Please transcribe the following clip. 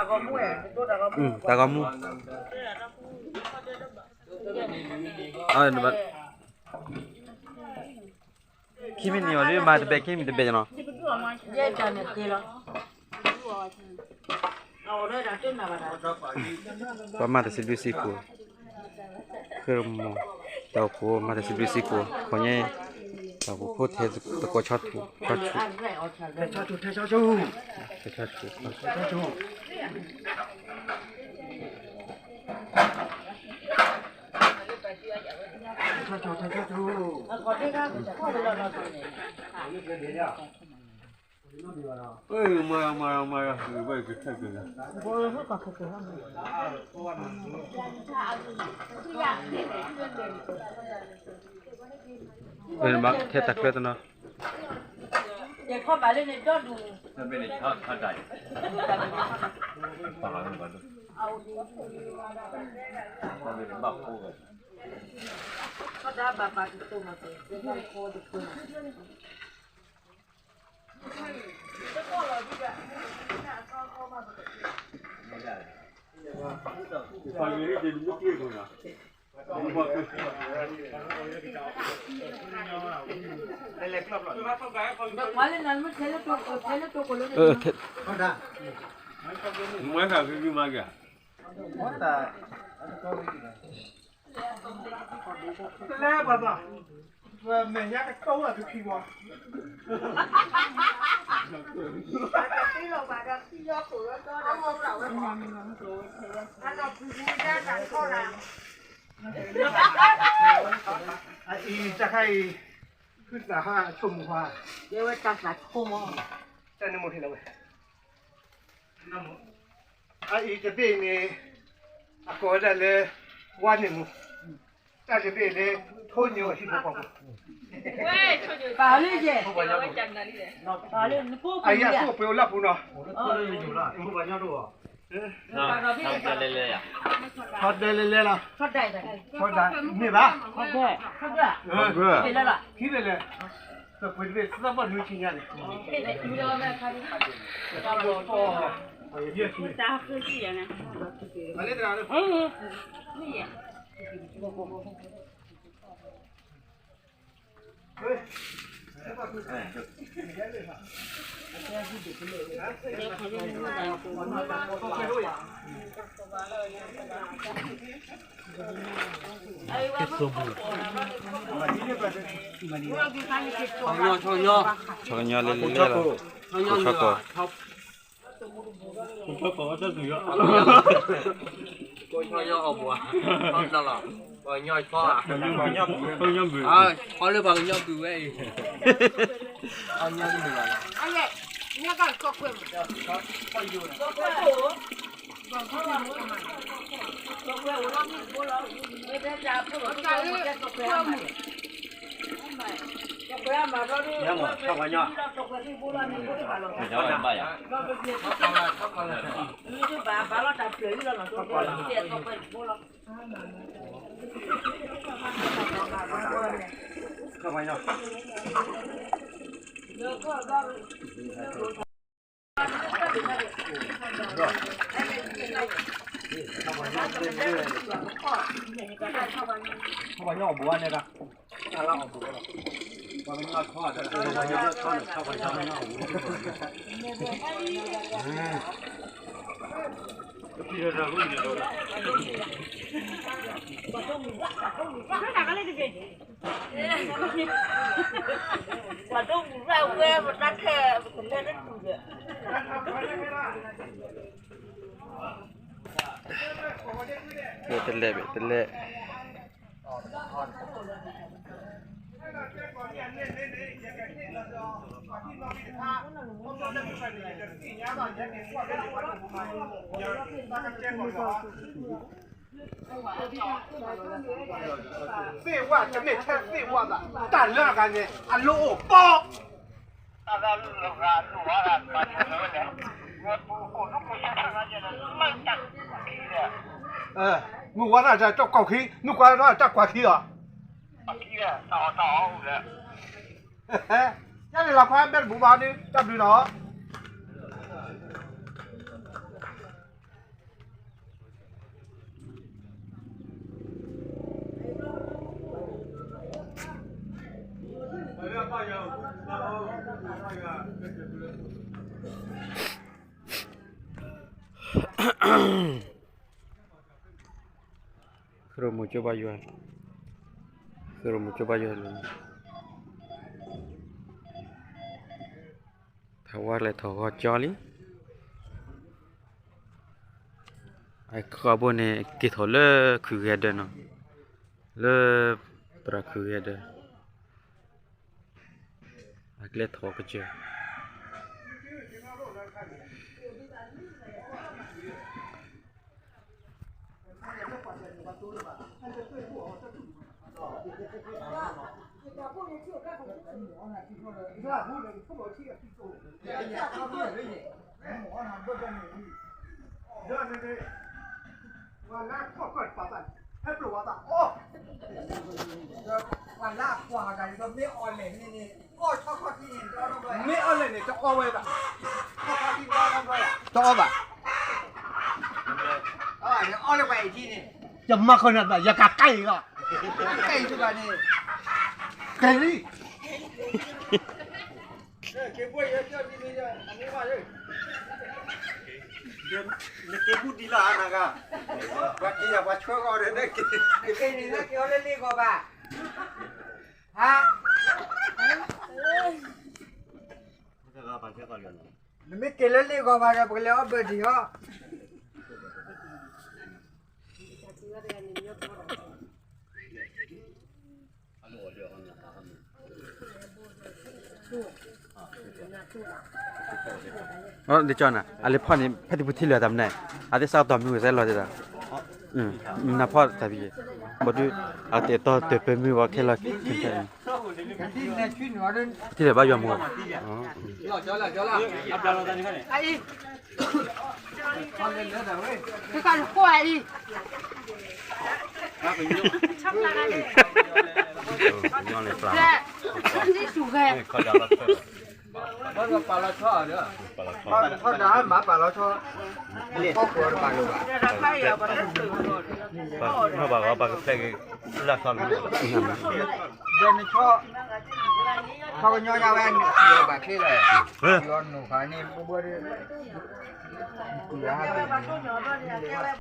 တၢ်ဂီၤမူ, ခံမံၤန့ၣ်အီၤဒ်မၤတဘဲ ခံမံၤတဘဲနီၤ, ပှၤမၤတစံးဘျုးစံးဖှိၣ်, ဃ့ၢ်မီၤ, တၢ်အိၣ်ဖှိၣ်မၤတစံးဘျုးစံးဖှိၣ်, ခီညါ, တၢ်အိၣ်ဖှိၣ်ထဲသကိးဆီထူၣ်, ဆီထူၣ်, ထဲဆီထူၣ်, ထဲတၢ်ချၢတနီၤ, မွဲခါကမၤက့ၤ, တလဲဘၣ်ဘၣ်, ပမဲာ်ညါကတီၢ်ဝဲကခံဝီ, အအံၤတၢ်ခါအံၤ, ဖုသးဟးအဆိကမိၣ်ဟါ, တၢ်န့ၣ်မိၢ်ထံလီၤဝဲ, အအံၤတဘ့ၣ်န့ၣ်, အကိးဝဲဒၣ်လၢ, ဝါန့ၣ်မူ, တၢ်တဘ့ၣ်လၢ, ထိညိၣ်အဟံၣ်ဖိဃီဖိ, ပာ်လၢယဲၢ်, အယၤသိၣ်ပှ့ၤအိၣ်လၢပူၤနီၤ, ထီၣ်ဒဲလဲၣ်လဲၣ်လီၤ, ထီၣ်ဒဲလဲၣ်လဲၣ်လီၤ, ထီၣ်ဒဲ, မ့ၢ်ဘၣ်, ထီၣ်ဒဲ, ထီၣ်ဒဲ, ခံလဲၣ်လဲၣ်, သပှ့ၤတဘ့ၣ်သးဘီၣ်နွံဆံညါန့ၣ်, တၢ်ဃုဆံယဲၢ်န့ၣ် ဆီကညီလဲၤလဲၤလီၤ, ဆီကီၢ်, ဆီကညီအီၣ်ဘှီး, ဆီကညီ, ပှၤကညီဘုး, ပှၤကညီဘုးဝဲအံၤ, ပှၤကညီဘုးဘၣ်လီၤ. ပှၤဒိၣ်မူရၣ်ဝဲ ပတၢ်ခဲ ပကလဲၤတတူၢ်ဒီး တလဲၤဘၣ် တလဲၤ သ့ၣ်ဝဲတမ့ၢ်ထဲသ့ၣ်ဝဲဘၣ် တၢ်လၢအဂၤန့ၣ် အလိၣ်အိၣ်ပီ မုၢ်ဝါထီၣ်တၢ်တၢ်ကွၢ်ခံ မုၢ်ဝါထီၣ်တၢ်ကွၢ်ခံလီၤ. ယန့ၣ်လီၤခွါ ဘဲတဘူးဘၣ်န့ၣ် တၢ်ဘျုးလီၤ. ဃုရိၣ်မိၢ်ကၠိဘါယွၤ, ဃုရိၣ်မိၢ်ကၠိဘါယွၤလီၤ, ထးဝါလဲၤထီၣ်ဂီၤကၠီလံ, အခီဘိန့ၣ် က့ၤထီၣ်လၢခုၣ်ဂဲၤဒၢးနီၤ, လၢ သရၣ်ခုၣ်ဂဲၤဒၢး အကျဲထီၣ်ကစၢၢ် ပှၤလၢအကွၢ်တၢ်ဒီး မ့ၢ်အီၣ်လဲၣ်န့ၣ် တအီၣ်ဝဲဘၣ်, တအီၣ်ဘၣ်, အီၣ်လၢပှၤအံၤထံန့ၣ်, ယမၤဃီၤနၤဘၣ် ယကကဲအံၤလီၤ, ကဲအံၤန့ၣ်, ကဲလံ နက့ၤဘူးဒံးလီၤနဂၤ, ပှၤက့ၤယၤပှၤဆှၢဃီဒီး နက့ၤန့ၣ် နက့ၤအီၤလၢလ့ၣ်ဂီၤဘၣ်, ဟါ, နမ့ၢ်က့ၤလၢလ့ၣ်ဂီၤဘၣ်ဒီး ပကလဲၤအီၣ်ဘၢၣ်ဒံးဟီ. ဒ်ကၠီနၤ အလဲၤဖီၣ်န့ၣ် ဖဲတပူၤထံလၢာ်တၢ်မနုၤ, အသ့ၣ်စးကတီၢ်မုၢ်ဝဲစဲလီၤဒ်ဒီး, နဖီၣ်တၢ်ဖံး, ဘၣ်ဒုး အတအဲၣ်တီတပၢၤမုၢ်ဝဲခဲလၢာ်, ထံလၢာ်ဘၣ်ယွၤမူ, ထီၣ်ဒၣ်မၤပာ်လီၤဆီ, ထီၣ်ကွၢ်တပာ်လၢၤဘၣ်, ထီၣ်ဘၣ်ဂီၤပာ်ကဖျဲးက့ၤ, လၢထီၣ်လၢၤဘၣ်, ဒီးနထီၣ်, ထီၣ်ကညီညါဝဲ, ဘၣ်ချ့လီၤ, ယွၤနိၣ်ဃာ်န့ၣ် ဘၣ်ဘၣ်ဒီး, ကွၢ်